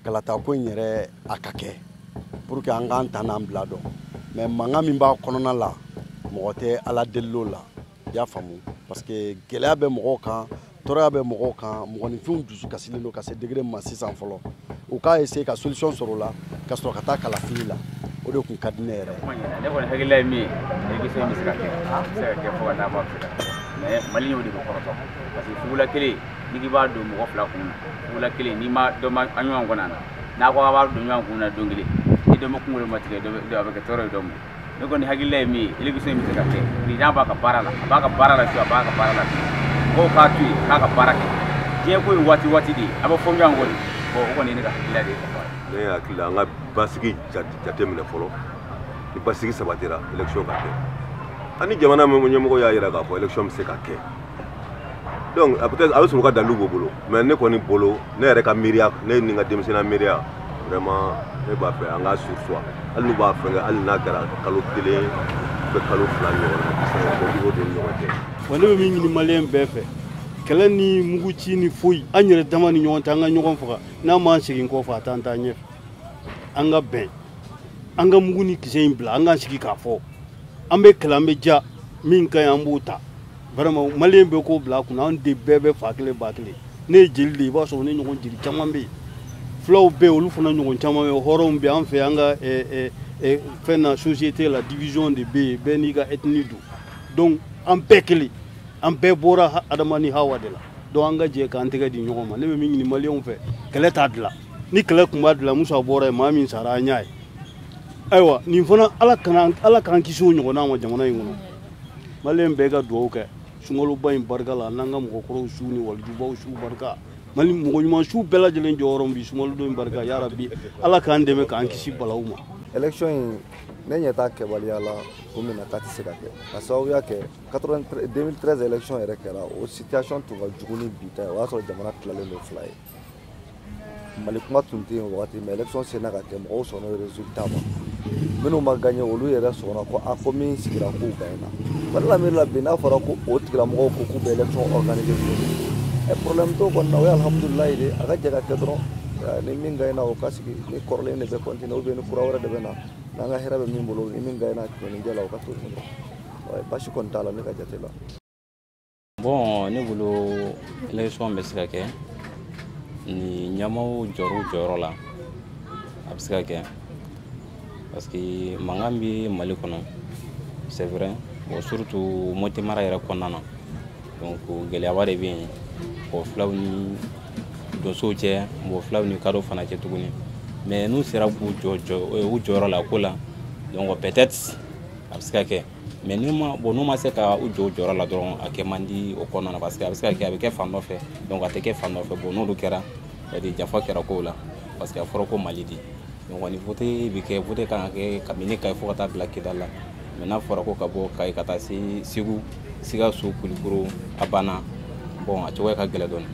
Kalata ko in yɛrɛ a ka kɛ pour que an k'an ta n'an bila dɔn, mais mankan min b'a kɔnɔna la, mɔgɔ tɛ Ala delil'o la, i y'a faamu, parce que gɛlɛya bɛ mɔgɔw kan, tɔɔrɔya bɛ mɔgɔw kan, mɔgɔninfinw dusu kasilen don ka se degré ma sisan fɔlɔ. U k'a essayer ka solution sɔrɔ o la ka sɔrɔ ka taa kalafili la, o de tun ka di ne yɛrɛ ye. Ne kɔni hakilila ye min ye, élection bɛ se ka kɛ, a bɛ se ka kɛ fo ka taa fɔ a bɛ se ka kɛ, mais maliyɛnw de bɛ kɔrɔtɔ, parce que fugula kelen n'i k'i b'a don mɔgɔ fila kun na, fugula kelen n'i ma dɔ ma an ɲɔgɔn kɔnɔ na, n'a ko a b'a don ɲɔgɔn kun na don kelen, ni dɔ ma kunkolo ma tigɛ, dɔ a bɛ kɛ tɔɔrɔ ye dɔ ma. Ne kɔni hakilila ye min ye, élection bɛ se ka kɛ. Président b'a ka baara la, a b'a ka baara la su, a b'a ka baara la bi, mɔgɔw k'a to yen k'a ka baara kɛ. Diɲɛ ko ye waati waati de ye, a bɛ fɔ ɲɔgɔn kɔ de. Bon, o kɔni ye ne ka hakilila de ye ka fɔ a ye. Ne hakili la, an ka basigi jate minɛ fɔlɔ. Ni basigi sabatira, élection ka kɛ. Ani jamana ɲɛmɔgɔ y'a jira k'a fɔ élection bɛ se ka kɛ, donc peut-être a bɛ sɔrɔ u ka dalilu b'u bolo, mais ne kɔni bolo, ne yɛrɛ ka miiriya, ne ni n ka denmisɛnninya miiriya, vraiment ne b'a fɛ an ka surseoir, hali n'u b'a fɛngɛ, hali n'a kɛra kalo 1 bɛ kalo 2 ɲɔgɔn na, o de ni ɲɔgɔn cɛ. Wa ne bɛ min ɲini maliyɛn bɛɛ fɛ, kɛlɛ ni muguci ni foyi, an yɛrɛ dama ni ɲɔgɔn cɛ, an ka ɲɔgɔn faga n'an m'an segin kɔfɛ, a t'an taa ɲɛfɛ. An ka bɛn, an ka mugu ni kisɛ in bila, an k'an sigi k'a fɔ an bɛ kɛlɛ, an bɛ ja min ka ɲi, an b'o ta. Vraiment maliyɛn bɛɛ k'o bila a kunna, an de bɛɛ bɛ fa kelen ba kelen. Ne ye jeli de ye, i b'a sɔrɔ ne ɲɔgɔn jeli caman bɛ yen, fulaw bɛ yen, olu fana ɲɔgɔn caman bɛ yen, hɔrɔnw bɛ an fɛ, an ka fɛn na société la, division de bɛ yen, bɛɛ n'i ka ethnie don. Donc an bɛɛ kelen, an bɛɛ bɔra Adama ni Hawa de la. Donc an ka jɛ k'an tɛgɛ di ɲɔgɔn ma. Ne bɛ min ɲini maliyɛnw fɛ, kɛlɛ t'a dilan. Ni kɛlɛ tun b'a dilan, Musa bɔra yen, maa min sara an y'a ye. Ayiwa, nin fana, Ala kana, Ala k'an kisi o ɲɔgɔnna ma jamana in kɔnɔ. Maliyɛn bɛɛ ka dugawu kɛ sunkaloba in barika la, n'an ka mɔgɔkɔrɔw su ni walijubaw su barika, Mali mɔgɔ ɲuman su bɛɛ lajɛlen jɔyɔrɔ bi sunkalo don in barika. Yarabi, Ala k'an dɛmɛ k'an kisi balawu ma. Élection in, ne ɲɛ t'a kɛbaliya la kun min na k'a tɛ se ka kɛ, ka sababuya kɛ 2013 élection yɛrɛ kɛra, o situation tun ka jugu ni bi ta ye. O y'a sɔrɔ jamana tilalen don fila ye, Mali kuma tun tɛ yen o wagati, mais élection senna ka kɛ, mɔgɔw sɔnna o résultat ma. Minnu ma gagné, olu yɛrɛ sɔnna ko a ko min sigira k'u gagné na. Wa ne la miiri la bi, n'a fɔra ko o tigilamɔgɔw ko k'u bɛ élection organiser tuguni, ɛ problème t'o kɔni na, o ye alhamdulilayi de, a ka jɛ ka kɛ dɔrɔn. Ni min gagné na, o ka sigi, ni kɔrɔlen de bɛ continuer ou bien ni kura wɛrɛ de bɛ na, n'an ka hɛrɛ bɛ min bolo, ni min gagné na tiɲɛnijɛ la, o ka to yen dɔrɔn, baasi kɔni t'a la ne ka jate la. Bon, ne bolo élection bɛ se ka kɛ ni ɲɛmaaw jɔr'u jɔyɔrɔ la, a bɛ se ka kɛ, parce que mankan bɛ Mali kɔnɔ, c'est vrai, bon, surtout Mopti mara yɛrɛ kɔnɔna na. Donc gɛlɛyaba de bɛ yen, bon, filaw ni donsow cɛ, bon, filaw ni kadɔw fana cɛ tuguni. Mais n'u sera k'u jɔ jɔ u jɔyɔrɔ la ko la, donc peut-être a bɛ se ka kɛ. Mais n'u ma, bon, n'u ma se ka u jɔ u jɔyɔrɔ la dɔrɔn, a kɛ man di o kɔnɔna na, parce que a bɛ se ka kɛ, a bɛ kɛ fan dɔ fɛ, donc a tɛ kɛ fan dɔ fɛ. Bon, n'olu kɛra, c'est à dire janfa kɛra kow la, parce que a fɔra ko Mali di. Donc ni vote bɛ kɛ, vote kan ka kɛ kabini Kayi fo ka taa bila Kidali la, mais n'a fɔra ko ka bɔ Kayi ka taa se Segu, Sikaso, Kulukoro, a banna, bon, a cogoya ka gɛlɛn dɔɔnin.